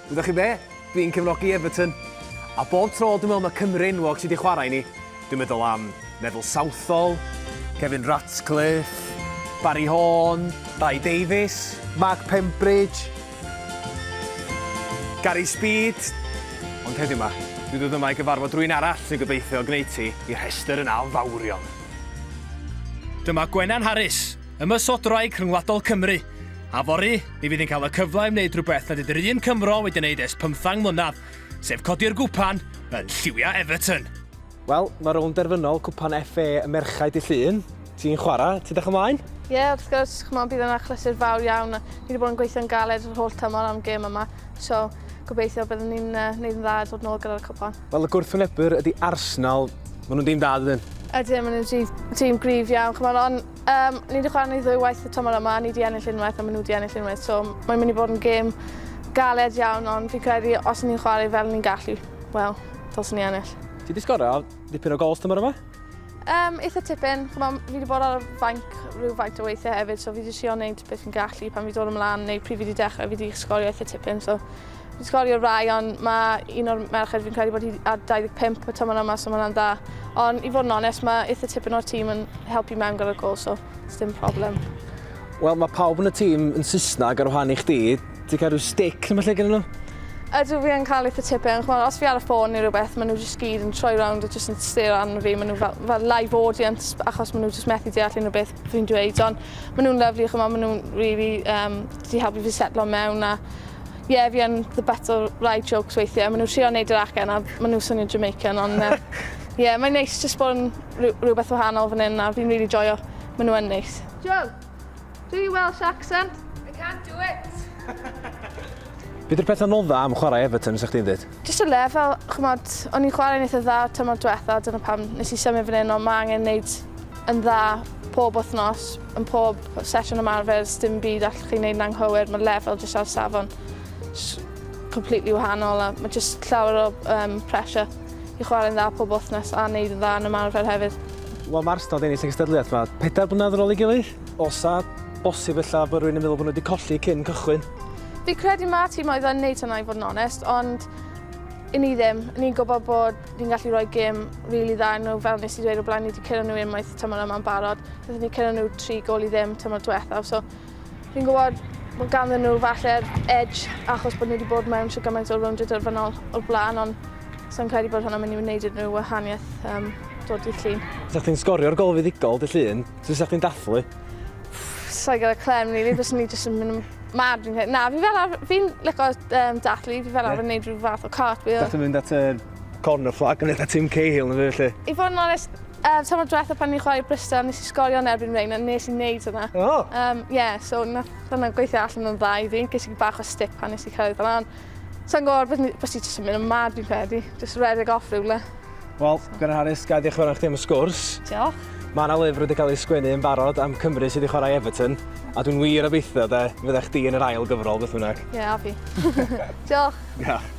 Wyddoch chi be? Dwi'n cefnogi Everton. A bob tro dwi'n meddwl mae Cymru enwog sydd wedi chwarae i ni, dwi'n meddwl am Neville Southall, Kevin Ratcliffe, Barry Horne, Dai Davies, Mark Pembridge, Gary Speed. Ond heddiw 'ma, dwi'n dod yma i gyfarfod rhywun arall sy'n gobeithio gwneud ti i rhestr yna o fawrion. Dyma Gwenan Harris, ymosodwraig rhyngwladol Cymru. A fory, mi fydd hi'n cael y cyfle i wneud rhywbeth nad ydy'r un Cymro wedi wneud ers pymthang mlynedd, sef codi'r gwpan yn lliwiau Everton. Wel, mae rownd derfynol Cwpan FA y Merchaid dydd Llun. Ti'n chwarae, ti'n edrych ymlaen? Ie, yeah, wrth gwrs, ch'mod, bydd yn achlysur fawr iawn. Ni wedi bod yn gweithio'n galed yr holl tymor am gêm yma, so gobeithio byddwn ni'n uh, neud yn dda a dod nôl gyda'r cwpan. Wel, y gwrthwynebwyr ydy Arsenal. Maen nhw'n dîm da, dydyn? Ydyn, maen nhw'n tîm gryf iawn, ch'mod, ond um, ni wedi chwarae ni ddwy waith y tymor yma, ni wedi ennill unwaith a maen nhw wedi ennill unwaith, so mae'n mynd i bod yn gêm galed iawn, ond fi'n credu os ni'n chwarae fel ni'n gallu, wel, dylswn ni ennill. Ti 'di sgorio dipyn o gols tymor yma? Um, eitha tipyn. Ch'mo, fi wedi bod ar y fainc rhywfaint o weithiau hefyd, so fi wedi trio wneud beth fi'n gallu pan fi dod ymlaen neu pryd fi wedi dechrau, fi wedi sgorio eitha tipyn. So, fi wedi sgorio rai, ond mae un o'r merched fi'n credu bod hi ar 25 y tymor yma, so mae hwnna'n dda. Ond i fod yn onest, mae eitha tipyn o'r tîm yn helpu mewn gyda'r gol, so dim problem. Wel, mae pawb yn y tîm yn Saesneg ar wahân i chdi. Ti'n cael rhyw stick neu falle gyda nhw? Ydw, fi yn cael eitha tipyn. Ch'mod, os fi ar y ffôn neu rhywbeth, maen nhw jyst gyd yn troi rownd a jyst yn stare arno fi. Maen nhw fel, fel live audience achos maen nhw jyst methu deall unrhyw beth fi'n dweud. Ond maen nhw'n lyfli, ch'mod, maen nhw'n really um, di helpu fi setlo mewn a ie, yeah, fi yn the butt o rai jokes weithiau. Maen nhw'n trio neud yr acen a maen nhw'n swnio Jamaican, ond ie, uh, yeah, mae'n neis jyst bod yn rhywbeth wahanol fan hyn a fi'n really joio. Maen nhw yn neis. Joe, do your Welsh accent. I can't do it. Be 'di'r peth anodda am chwarae Everton 'sa chdi'n ddeud? Jyst y lefel, ch'mod, o'n i'n chwarae'n eitha dda tymor dwetha, dyna pam nes i symud fan 'yn, ond ma' angen neud yn dda pob wythnos, yn pob sesiwn ymarfer, sdim byd allwch chi neud yn anghywir, ma'r lefel jyst ar safon jyst completely wahanol a ma' jyst llawer o um, pressure i chwarae'n dda pob wythnos a neud yn dda yn ymarfer hefyd. Wel, mae Arsenal 'di ennill y gystadleuaeth 'ma pedair blynedd ar ôl ei gilydd. Oes 'a bosib ella bod rhywun yn meddwl bod nhw wedi colli cyn cychwyn? Fi credu ma' timoedd yn neud hwnna i fod yn onest, ond i ni ddim. Ni'n gwybod bod ni'n gallu rhoi gêm rili really dda nhw, fel nes i dweud o blaen, ni wedi curo nhw unwaith tymor yma'n barod. Nathon ni curo nhw 3 gol i ddim tymor diwethaf, so fi'n gwybod bod ganddyn nhw falle'r edge achos bod nhw wedi bod mewn shwt gymaint o rowndiau derfynol o'r blaen, ond Sai'n credu bod hwnna'n mynd i wneud unrhyw wahaniaeth um, dod dydd Llun. Sa chdi'n sgorio'r gol fuddugol dydd Llun, sut sa chdi'n dathlu? Sa'i gyda clem, really, byswn ni jyst yn mynd yn mad fi'n credu. Na, fi fel arfer, fi'n licio um, dathlu, fi fel arfer yn neud rhyw fath o cartwheel. Dach chi'n mynd at y corner flag yn eitha Tim Cahill yn felly? I fod yn onest, tymor diwetha pan ni'n chwarae Bristol, nes i sgorio yn erbyn Reina, nes i wneud hwnna. Oh. Yeah, so nath hwnna gweithio allan yn dda i fi. Ges i bach o stick pan nes i cyrraedd fel an. Sa'n gwybod, bys, bys i jyst yn mynd yn mad fi'n credu. Jyst redeg off rhywle. Wel, Gwennan Harris, ga i diolch yn fawr i chdi am y sgwrs. Diolch. Mae yna lyfr wedi cael ei sgwennu yn barod am Cymru sydd wedi chwarae Everton, a dwi'n wir obeithio de, fydda chdi yn yr ail gyfrol beth bynnag. Ie, yeah, a fi. Diolch. Diolch.